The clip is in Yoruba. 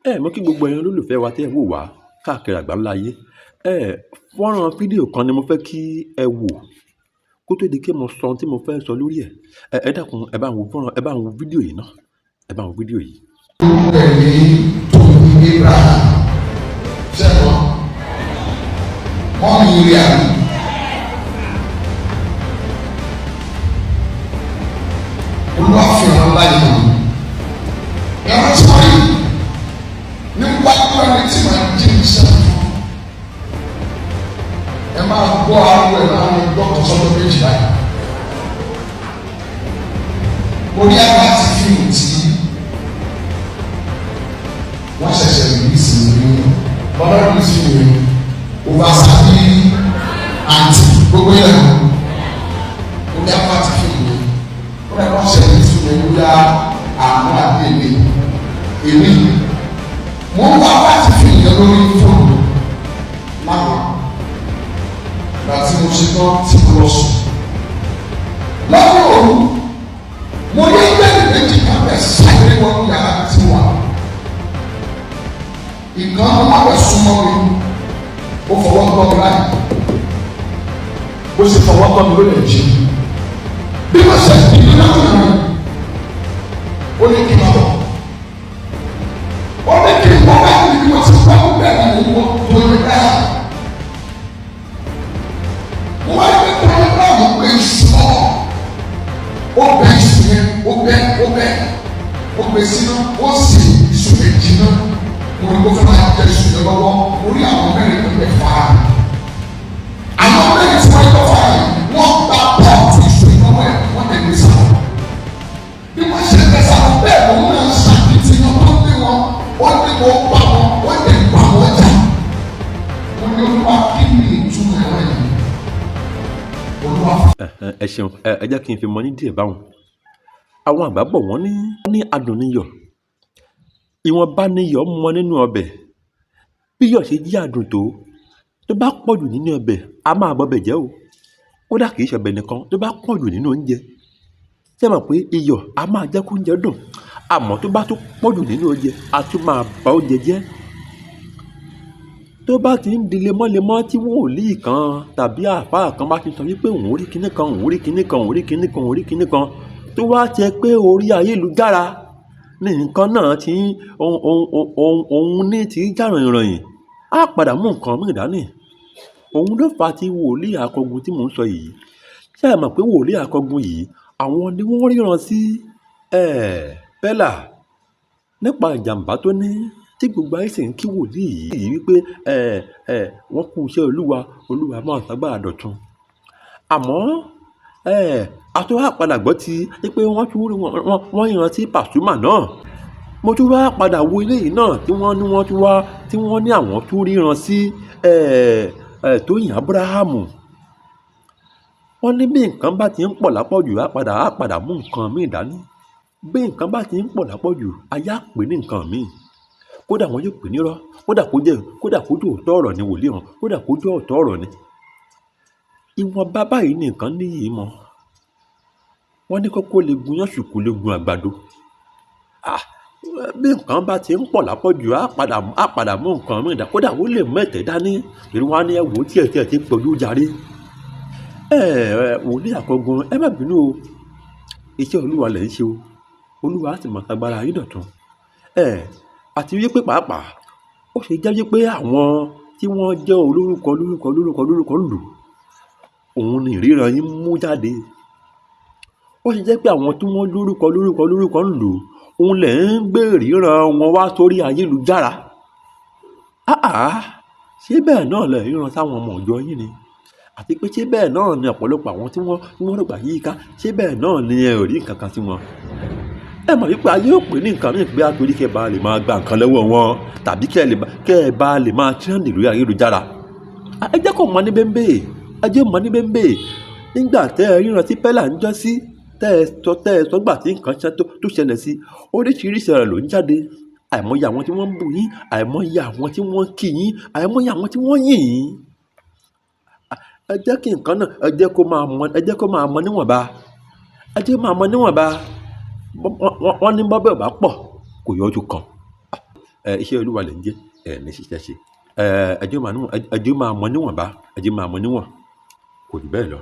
Ẹ mọ̀ kí gbogbo ẹ̀yin olólùfẹ́ wa tí ẹ ń wò wá káàkiri àgbáńlá ayé. Ẹ fọ́nrán fídíò kan ni mo fẹ́ kí ẹ wò kó tó di pé mo sọ ohun tí mo fẹ́ sọ lórí ẹ̀. Ẹ dákun, ẹ bá ń wo fọ́nrán, ẹ bá ń wo fídíò yìí náà, ẹ bá ń wo fídíò yìí. Orúkọ ẹ̀ ní Tóyìn Abraham. Ṣẹ́gun mọ́mí rí àmì. Olúwa fi ọ̀rọ̀ láyé mi. Ìran tí wọ́n rí níwájú ẹni tí màá jí iṣẹ́ fún. Ẹ máa gbọ́ ariwo ẹ̀ láàrin ọjọ́ kan sọ́jọ́ méjì báyìí. Orí àgbà ti fíìmù tí wọ́n ṣẹ̀ṣẹ̀ release ní bọ́lá release ní oversabi àǹtí gbogbo yẹn lọ. Orí àgbà ti fíìmù yẹn wọ́n dẹ̀ wọ́n ṣẹ̀ release ní bóyá àánú àbí èmi èmi mo ń wá àgbà ti fíìmù yẹn lórí fóònù lánàá ìgbà tí mo ṣe tán tí mo lọ sùn lọ́wọ́ òru. Mo ní ẹgbẹ́ méjì kan bẹ̀ sáré wọnú yàrá tí mo wà. Ìkan ọmọ rẹ̀ súnmọ́ mi, ó fọwọ́ gbọ́ mi báyìí. Bó ṣe fọwọ́ gbọ́ mi ló lè jí. Bí wọ́n ṣe bí mi láti rìn, ó ní kí n máa bọ̀, ó ní kí n bọ̀ báyìí. Bí wọ́n ti gbọ́ bẹ́ẹ̀ ni mo wọ́ tó yẹ káyà. Mo wá ní pé tó bá mo gbé iṣu mọ́, ó bẹ iṣu yẹn, ó bẹ, ó bẹ, ó gbé sínú, ó sì iṣu yẹn jiná. Mo ní kó fẹ́ máa jẹ iṣu yẹn lọ́wọ́. Mo rí àwọn mẹ́rin tó lè fa, àwọn mẹ́rin tí wọ́n yọ fa yìí, wọ́n gba pọ́ọ̀tù iṣu yìí lọ́wọ́ ẹ̀, wọ́n lè gbé sáwọn. Bí wọ́n ṣe gbé sáwọn bẹ́ẹ̀ lòun náà ṣàkìtìyàn tó ní wọn. Ó ní mo bá wọn, ó lè bá wọn jà. Mo ní, Olúwa, kí ni ìtumọ̀ ẹ̀rọ yìí, Olúwa? Ẹ ṣeun. Ẹ jẹ́ kí n fi mọ ní díẹ̀ báwọn. Àwọn àgbà bọ̀, wọ́n ní adùn níyọ̀, ìwọ̀nba níyọ̀ mọ nínú ọbẹ̀. Bí iyọ̀ ṣe jẹ́ adùn tó, tó bá pọ̀jù nínú ọbẹ̀, a máa bọbẹ̀ jẹ́ o. Kódà kì í ṣe ọbẹ̀ nìkan, tó bá pọ̀jù nínú oúnjẹ. Ṣé ẹ mọ̀ pé iyọ̀ a máa jẹ́ kó oúnjẹ dùn, àmọ́ tó bá tún pọ̀jù nínú oúnjẹ, a tún máa ba oúnjẹ jẹ́. Tó bá ti ń di lemọ́lemọ́ tí wòlíì kan tàbí àáfàá kan bá ti sọ wípé òun rí kinní kan, òun rí kinní kan, òun rí kinní kan, òun rí kinní kan, tó wá jẹ́ pé orí ayélujára ní nǹkan náà tí òun ní tí ń jà ròyìnròyìn, á padà mú nǹkan mìíràn dání. Òun ló fà á tí wòlíì Akọgun tí mò ń sọ yìí. Ṣé ẹ mọ̀ pé wòlíì Akọgun yìí, àwọn ni wọ́n ríran sí Pẹ́là nípa ìjàmbá tó ní, tí gbogbo ayé sì ń kí wòlíì yìí wípé ẹ ẹ wọ́n kú iṣẹ́ Olúwa, Olúwa máa ṣàgbára dọ̀tun. Àmọ́ a tún wá padà gbọ́ ti wípé wọ́n tún wọ́n ríran sí Pasuma náà. Mo tún wá padà wo eléyìí náà tí wọ́n ní wọ́n tún wá tí wọ́n ní àwọn tún ríran sí ẹ ẹ Tóyìn Abrahamu. Wọ́n ní bí nǹkan bá ti ń pọ̀ lápọ̀jù, á padà mú nǹkan míì dání. Bí nǹkan bá ti ń pọ̀ lápọ̀jù, ayé á pè ní nǹkan míì. Kódà wọ́n yóò pè ní irọ́, kódà kó jẹ́ òótọ́ ọ̀rọ̀ ni wòlíì hàn, kódà kó jẹ́ òótọ́ ọ̀rọ̀ ni. Ìwọ̀nba báyìí ní nǹkan níyì mọ́. Wọ́n ní kókó lè gun yán, ṣùkú lè gun àgbàdo. Ah, bí nǹkan bá ti ń pọ̀ lápọ̀jù, á padà mú nǹkan míì dání. Kódà ó lè mú ẹ̀tẹ̀ dání, torí wọ́n á ní ẹ wò ó tí ẹ̀ tí ẹ̀ ti pọ̀jù jàre. Ẹ wòlíì Akọgun, ẹ má bínú o. Iṣẹ́ Olúwa lẹ̀ ń ṣe o. Olúwa á sì máa ṣagbára yín dọ̀tun. Àti wípé pàápàá ó ṣe jẹ́ wípé àwọn tí wọ́n jẹ́ olórúkọ olórúkọ olórúkọ olórúkọ ń lò, òun ni ìríran yín mú jáde. Ó ṣe jẹ́ pé àwọn tí wọ́n lórúkọ lórúkọ lórúkọ ń lò, òun lẹ̀ ń gbé ìríran wọn wá sórí ayélujára. Àáà, ṣé bẹ́ẹ̀ náà lẹ̀ ríran sáwọn ọmọ ìjọ yín ni? Àti pé ṣé bẹ́ẹ̀ náà ni ọ̀pọ̀lọpọ̀ àwọn tí wọ́n rọ̀gbà yíká, ṣé bẹ́ẹ̀ náà ni ẹ ò rí nǹkan kan sí wọn? Ẹ mọ̀ wípé ayé ò pè ní nǹkan mìíràn pé torí kí ẹ bá lè máa gba nǹkan lọ́wọ́ wọn tàbí kí ẹ bá lè máa trend lórí ayélujára. Ẹ jẹ́ kó mọ ní bẹ́ńbẹ́, ẹ jẹ́ mọ ní bẹ́ńbẹ́. Nígbà tẹ́ ẹ ríran tí Pẹ́lá ń jọ́ sí, tẹ́ ẹ sọ gbà tí nǹkan tó ṣẹlẹ̀ sí, oríṣiríṣi ọ̀rọ̀ ló ń jáde. Àìmọye àwọn tí wọ́n ń bú yín, àìmọye àwọn tí wọ́n ń kí yín, àìmọye àwọn tí wọ́n yìn yín. Ẹ jẹ́ kí nǹkan náà, ẹ jẹ́ kó máa mọ níwọ̀nba. Ẹ jẹ́ máa mọ níwọ̀nba. Wọ́n ní bọ́bẹ̀ ò bá pọ̀, kò yọjú kan. Ẹ iṣẹ́ Olúwa lẹ̀ ń jẹ́, ẹ ní ṣiṣẹ́ ṣe. Ẹ ẹjọ́ máa mọ níwọ̀nba, ẹjọ́ máa mọ níwọ̀n, kò jù bẹ́ẹ̀ lọ.